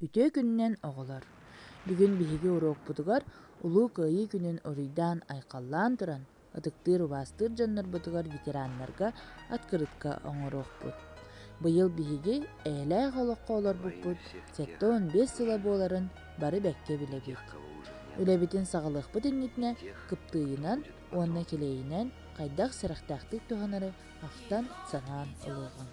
Үтүө күнүнэн, оҕолор! Бүгүн биһиги уруокпутугар Улуу Кыайыы күнүн уруйдаан-айхаллаан туран, ытыктыыр-убаастыыр дьоннорбутугар ветераннарга открытка оҥоруохпут. Быйыл биһиги эйэлээх олоххо олорбуппут 75 сыла буоларын бары бэккэ билэбит. Үлэбитин саҕалыахпыт иннитинэ кыптыыйынан уонна килиэйинэн хайдах сэрэхтээхтик туһанары ахтан-санаан ылыаҕыҥ.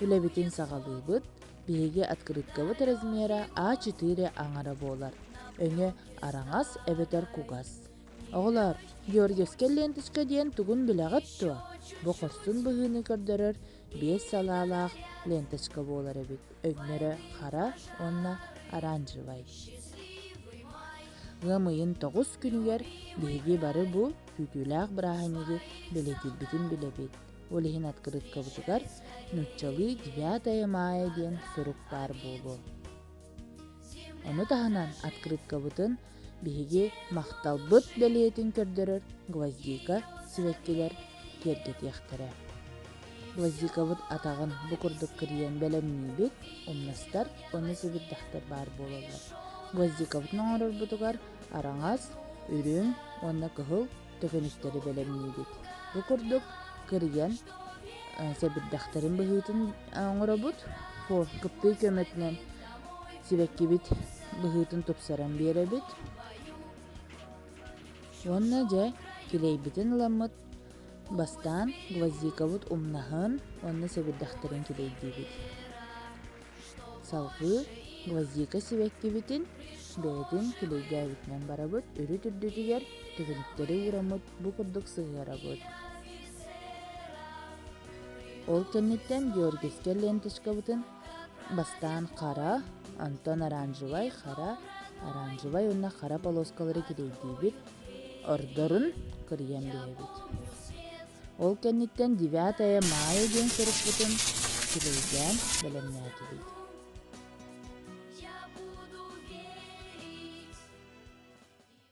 Үлэбитин саҕалыыбыт, биһиги открыткабыт размера А4 аҥара буолар, өҥө араҥас эбэтэр кугас. Оҕолоор, Георгиевскай ленточка диэн тугун билэҕит дуо? Бу хорсун быһыыны көрдөрөр биэс салаалаах ленточка буолар эбит, өҥнөрө хара уонна оранжевай. Ыам ыйын 9 күнүгэр биһиги бары бу күүтүүлээх бырааһынньыгы бэлиэтиирбитин билэбит. Ол иһин открыткабытыгар нууччалыы «Девятое мая» диэн сурук баар буолуо. Ону таһынан открыткабытын биһиги махталбыт бэлиэтин көрдөрөр гвоздика сибэккилэр киэргэтиэхтэрэ. Гвоздикабыт атаҕын бу курдук кырыйан бэлэмниибит, умнастар уонна сэбирдэхтэр баар буолаллар. Гвоздикабытын оҥорорбутугар араҥас, үрүҥ уонна кыһыл төкүнүктэри бэлэмниибит. Бу курдук кырыйан сэбирдэхтэрин быһыытын оҥоробут. Кыптый көмөтүнэн сибэккибит быһыытын тупсаран биэрэбит. Уонна дьэ килиэйбитин ыламмыт бастаан гвоздикабыт умнаһын уонна сэбирдэхтэрин килиэйдиибит. Салгыы гвоздика сибэккибитин бэйэтин килиэйдээбитинэн барабыт, үрүт үрдүтүгэр түгүнүктэри уураммыт бу курдук сыһыарабыт. Ол кэнниттэн Георгиевскай ленточкабытын бастаан хара, онтон оранжевай, хара, оранжевай уонна хара полоскалары килиэйдиибит, ордорун кырыйан биэрэбит. Ол кэнниттэн «Девятое мая» диэн сурукпутун килиэйдээн бэлэмнээтибит.